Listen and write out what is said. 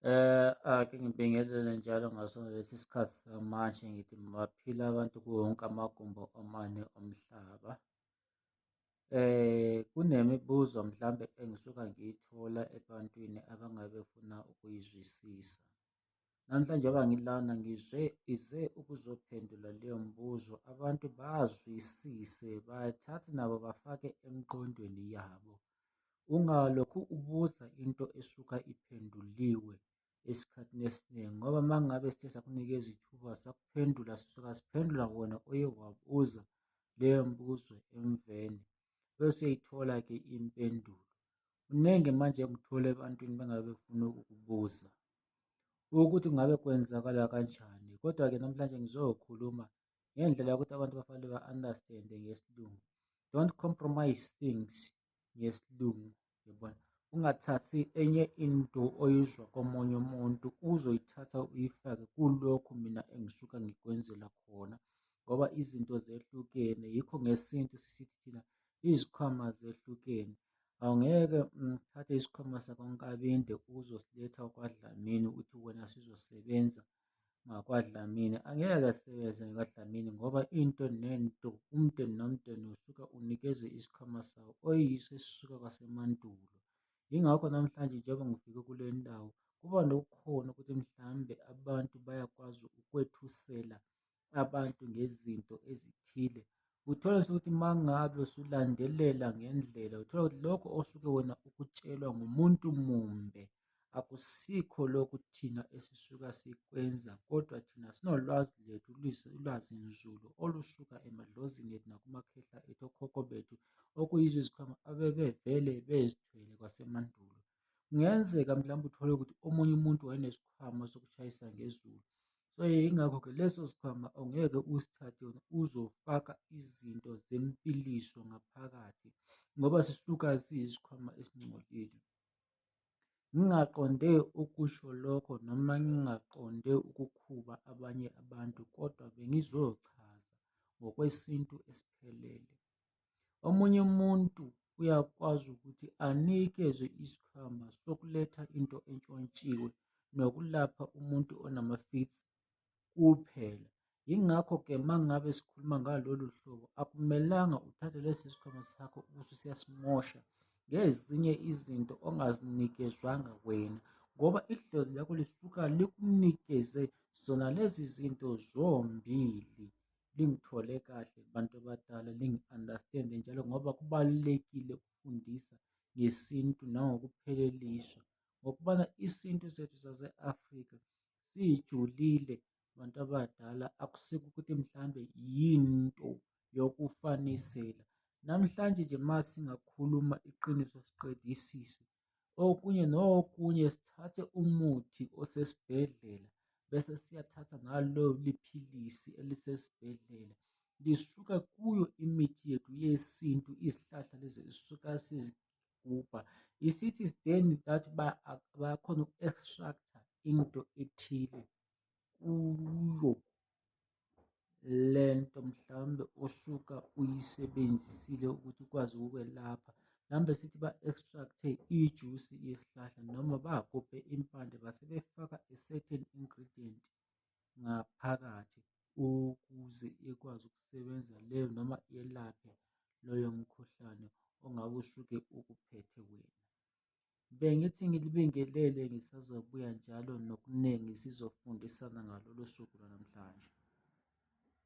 Ake ngibingelele njalo ngaso lesi sikhathi samanje ngithi mabaphile abantu kuwo wonke amagumbi omane omhlaba. Kunemibuzo mhlambe engisuka ngiyithola ebantwini abangabe befuna ukuyizwisisa. Namhlanje njengoba ngilana ngizwe ize ukuzophendula leyo mbuzo, abantu bazwisise bathathe nabo bafake emiqondweni yabo. Ungalokhu ubuza into esuka iphenduliwe esikhathini esiningi ngoba uma ngabe sithe sakunikeza ithuba sakuphendula sisuka siphendula wena oye wabuza leyo mbuzo emveni bese uyayithola-ke impendulo. Kuningi manje engikuthola ebantwini bengabe befuna ukukubuza ukuthi kungabe kwenzakala kanjani. Kodwa-ke namhlanje ngizokhuluma ngendlela yokuthi abantu bafanele ba-understand-e ngesiLungu. Don't compromise things ngesiLungu, yabona. Ungathathi enye into oyizwa komunye umuntu uzoyithatha uyifake kulokhu mina engisuka ngikwenzela khona ngoba izinto zehlukene. Yikho ngesintu sisithi thina izikhwama zehlukene. Awungeke uthathe isikhwama sakwaNkabinde uzosiletha kwaDlamini uthi wena sizosebenza ngakwaDlamini. Angeke asebenze ngakwaDlamini ngoba into nento, umndeni nomndeni usuka unikezwe isikhwama sawo oyiso esisuka kwasemandulo. Yingakho namhlanje njengoba ngifike kule ndawo kuba nokukhona ukuthi mhlawumbe abantu bayakwazi ukwethusela abantu ngezinto ezithile. Uthole ukuthi uma ngabe usulandelela ngendlela uthola ukuthi lokho osuke wena ukutshelwa ngumuntu mumbe akusikho lokhu thina esisuka sikwenza kodwa thina sinolwazi lethu ulwazi nzulu olusuka emadlozini ethu nakumakhehla ethu okhokho bethu okuyizo izikhwama abebevele bezithwele kwasemandulo. Kungenzeka mhlawumbe uthole ukuthi omunye umuntu wayenesikhwama sokushayisa ngezulu. So yingakho-ke leso sikhwama ongeke usithathe wena uzofaka izinto zempiliso ngaphakathi ngoba sisuka siyisikhwama esingcolile. Ngingaqonde ukusho lokho noma ngingaqonde ukukhuba abanye abantu kodwa bengizochaza ngokwesintu esiphelele. Omunye umuntu uyakwazi ukuthi anikezwe isikhwama sokuletha into entshontshiwe nokulapha umuntu onama-fits kuphela. Yingakho-ke uma ngabe sikhuluma ngalolu hlobo akumelanga uthathe lesi sikhwama sakho ukuthi usuyasimosha ngezinye izinto ongazinikezwanga wena ngoba idlozi lakho lisuka likunikeze zona lezi zinto zombili. Lingithole kahle bantu abadala, lingi-understand-e njalo ngoba kubalulekile ukufundisa ngesintu nangokupheleliswa ngokubana isintu sethu sase-Afrika sijulile bantu abadala, akusikho ukuthi mhlambe yinto yokufanisela. Namhlanje nje uma singakhuluma iqiniso siqedisise okunye nokunye sithathe umuthi osesibhedlela bese siyathatha nalolu philisi elisesibhedlela lisuka kuyo imithi yethu yesintu izihlahla lezi esisuka sizigubha. Isithi then that bayakhona uku-extract-a into ethile kuyo lento mhlawumbe osuka uyisebenzisile ukuthi ukwazi ukwelapha. Mhlawumbe sithi ba-extract-e ijusi yesihlahla noma bagubhe impande base befaka a certain ingredient ngaphakathi ukuze ikwazi ukusebenza leyo noma yelaphe loyo mkhuhlane ongabe usuke ukuphethe wena. Bengithi ngilibingelele ngisazobuya njalo nokuningi sizofundisana ngalolu suku lwanamhlanje.